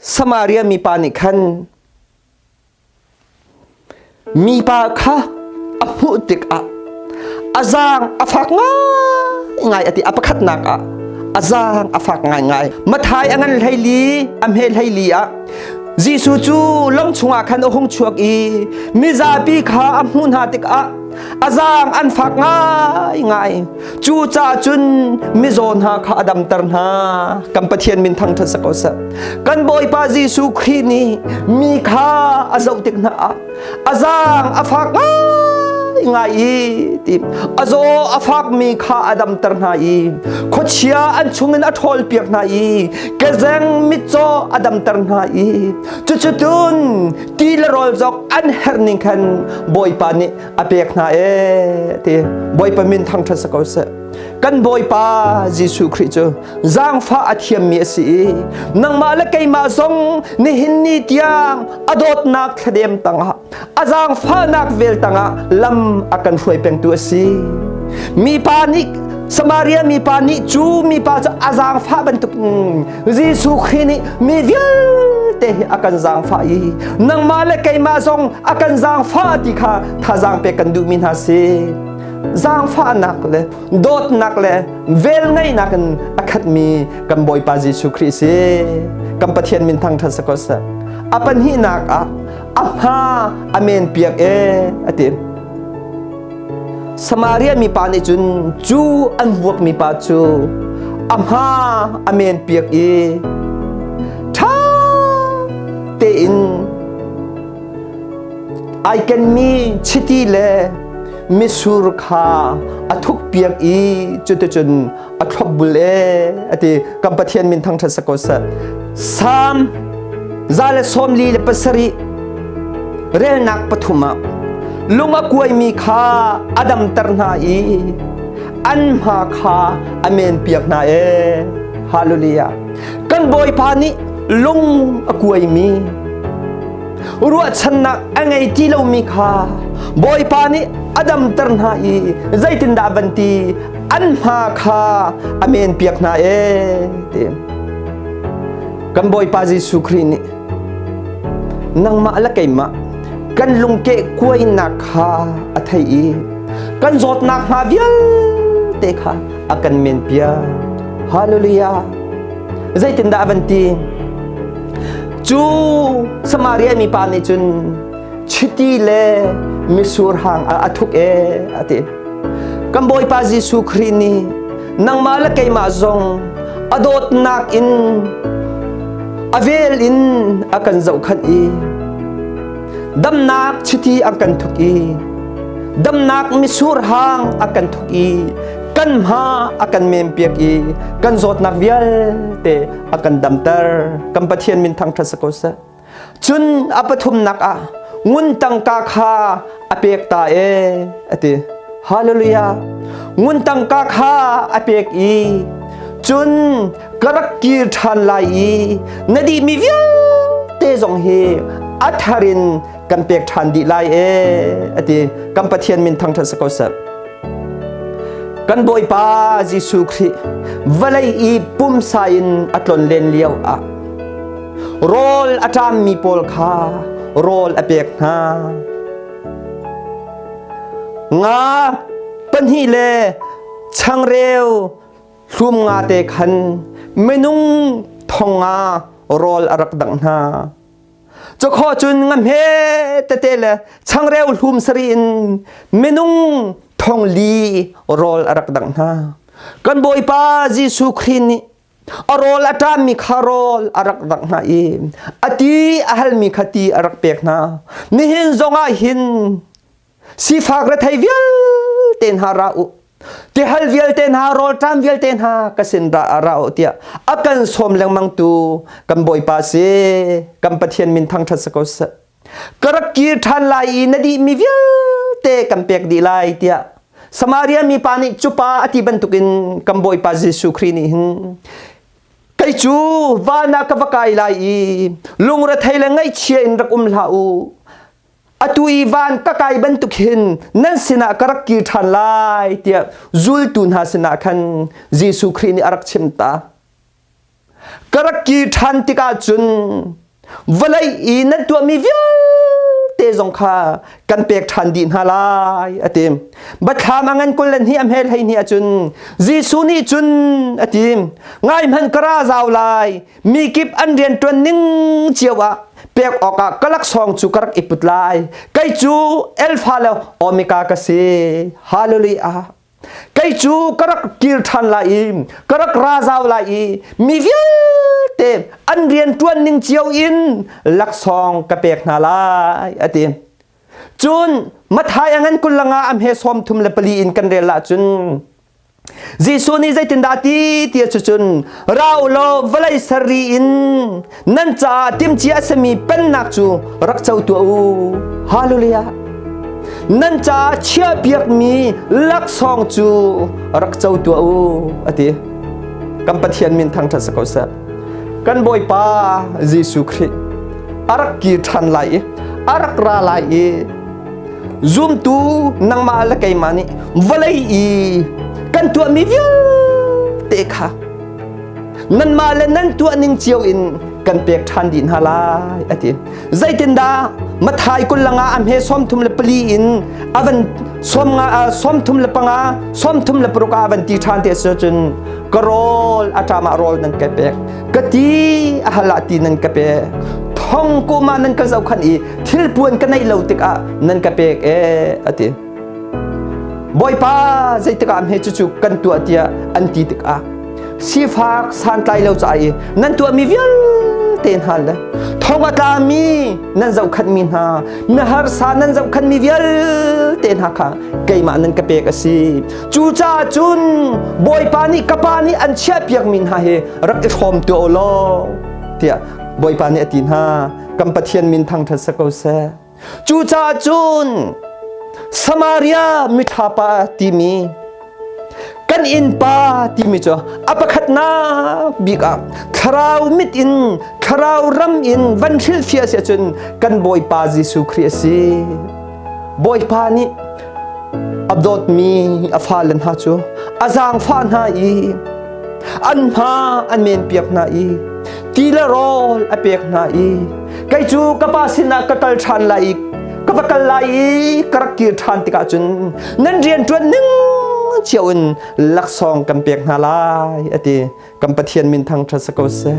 Samaria mipa nih khan mipa kha a hmuh tikah a zaang a fak ngaingai a ti. A pakhatnak ah a zaang a fak ngaingai. Mathai a ngan 14, a hme 14 ah Jesuh cu lawng chungah khan a hung chuak i mizapi kha a hmuh hna tikah a zaang an fak ngaingai. Cucaah cun mizaw hna kha a damter hna. Kan Pathian min thangṭhat sak ko seh. Kan Bawipa Jesuh Khrih nih mi kha a zoh tik hna ah a zaang a fak ngaingai i ti a zaw a fakmi kha a damter hna i khuachia an chungin a ṭhawlpiak hna i kezeng mitcaw a damter hna i cucutun ti le rawl zong an herh ning khan Bawipa nih a pek hna ee ti. Bawipa min thangṭhat si ko seh. Kan Bawipa Jesuh Khrih cu zaangfah a thiammi a si i nangmah le keimah zong nihin ni tiang a dawtnak thladem tangah, a zaangfahnak vel tangah lam a kan hruai pengtu a si. Mipa nih, Samaria mipa nih cu mipa cu a zaangfah bantuk Jesuh Khrih nih mi vialte hi a kan zaangfah i nangmah le keimah zong a kan zaangfah ti kha thazaang pek kan duhmi hna si. Zaangfahnak le dawtnak le velngeihnak in a khatmi kan Bawipa Jesuh Khrih si. Kan Pathian min thangṭhat si ko seh. A pahnihnak ah a hma a men piak e a ti. Samaria mipa nih cun cu an vuakmi pa cu a hma a men piak i ṭha tein ai kenmi chiti le mitsur kha a thukpiak i cuticun a thlopbul e a ti. Kan Pathian min thangṭhat si ko seh. Salm 147 relnak 3 ah lung a kuaimi kha a damter hna i an hma kha a menpiak hna e. Hallelujah. Kan Bawipa nih lung a kuaimi, ruahchannak a ngei ti lomi kha Bawipa nih a damter hna i zeitindah van ti, an hma kha a menpiak hna e ti. Kan Bawipa Jesuh Khrih nih nangmah le keimah kan lungkeh kuainak kha a thei i kan zawtnak hma vialte kha a kan menpiak. Hallelujah. Zeitindah a van ti? Cu Samaria mipa nih cun chiti le mitsur hang a thuk e a ti. Kan Bawipa Jesuh Khrih nih nangmah le keimah zong a dawtnak in, a vel in a kan zohkhanh i damnak chiti a kan thuk i damnak mitsur hang a kan thuk i kan hma a kan mempiak i kan zawtnak vialte a kan damter. Kan Pathian min thangṭhat si ko seh. Cun a pathumnak ah ngun tangka kha a pek ta e a ti. Hallelujah. Ngun tangka kha a pek i cun ka rak kir ṭhan lai i na dihmi vialte zong hi a thar in kan pek ṭhan dih lai e a ti. Kan Pathian min thangṭhat si ko seh. Kan Bawipa Jesuh Khrih vawlei i pumsa in a tlonlen lio ah rawl a ṭammi pawl kha rawl a pek hna. Nga pahnih le changreu hlum nga te khan minung 5000 rawl a rak dangh hna. Cukhaw cun nga hme tete le changreu hlum sarih in minung 4000 rawl a rak dangh hna. Kan Bawipa Jesuh Khrih nih a rawl a ṭammi kha rawl a rak dangh hna i a ti a halmi kha ti a rak pek hna. Nihin zongah hin sifak rethei vialte hna ra u, tihal vialte hna, rawlṭam vialte hna ka sin ra ra u tiah a kan sawm lengmang tu kan Bawipa si. Kan Pathian min thangṭhat si ko seh. Ka rak kir ṭhan lai i na dihmi vialte kan pek dih lai tiah Samaria mipa nih cupa a ti bantukin kan Bawipa Jesuh Khrih nih hin kei cu van ah ka va kai lai i lungrethei le ngaihchia in rak um hlah u, atu i van ka kai bantuk hin nan sinah ka rak kir ṭhan lai tiah zultu hna sinah khan Jesuh Khrih nih a rak chim ta. Ka rak kir ṭhan tikah cun vawlei i nan tuahmi vialte zong kha kan pek ṭhan dih hna lai a ti. Biathlam a ngan 22 a hmel 12 ahcun Jesuh nih cun a ti, ngai hmanh ka ra zau lai, mi kip an rianṭuan ning cio ah pek awkah ka laksawng cu ka rak i put lai. Kei cu Alpha le Omega ka si. Hallelujah. Kei cu ka rak kir ṭhan lai i ka rak ra zau lai i mi vialte an rian ṭuan ning cio in laksawng ka pek hna lai a ti. Cun Matthai a ngan 25 a hme 34 in kan rel ahcun Jesuh nih zeitindah a ti ti cucun ra u law vawlei sarri in nan caah timhcia a simi pennak cu rak co tuah u. Hallelujah. Nan caah chiahpiakmi laksawng cu rak co tuah u a ti. Kan Pathian min thangṭhat si ko seh. Kan Bawipa Jesuh Khrih a rak kir ṭhan lai i a rak ra lai i zumtu nangmah le keimah nih vawlei i kan tuahmi vialte kha nanmah le nan tuah ning cio in kan pek ṭhan dih hna lai a ti. Zeitindah Mathai 25 a hme 34 in a van 50 35 36 ah a van ti ṭhan te si cun ka rawl a ṭam ah rawl nan ka pek ka ti a hal ah ti nan ka pek thong kum ah nan ka zohkhanh i thilpuan ka neih lo tikah nan ka pek ee a ti. Bawipa zeitik ah hme cucu kan tuah tiah an ti tikah sifak santlai lo ca i nan tuahmi vialte hna le thong a tlami nan zohkhanhmi hna na harsa nan zohkhanhmi vialte hna kha keimah nan ka pek a si. Cucaah cun Bawipa nih ka pa nih an chiahpiakmi hna hi rak i hrawm tuah u law tiah Bawipa nih a ti hna. Kan Pathian min thangṭhat si ko seh. Cucaah cun Samaria miṭha pa timi kan innpa timi cu a pakhatnak bik ah thlarau mit in thlarau ram in van hrilhfiah si ahcun kan Bawipa Jesuh Khrih a si. Bawipa nih a dawtmi a fale hna cu a zaangfah hna i an hma an menpiak hna i ti le rawl a pek hna i kei cu ka pa sinah ka kal ṭhan lai i ka va kal lai i ka rak kir ṭhan tikah cun nan rianṭuan ning cio in laksawng kan pek hna lai a ti. Kan Pathian min thangṭhat si ko seh.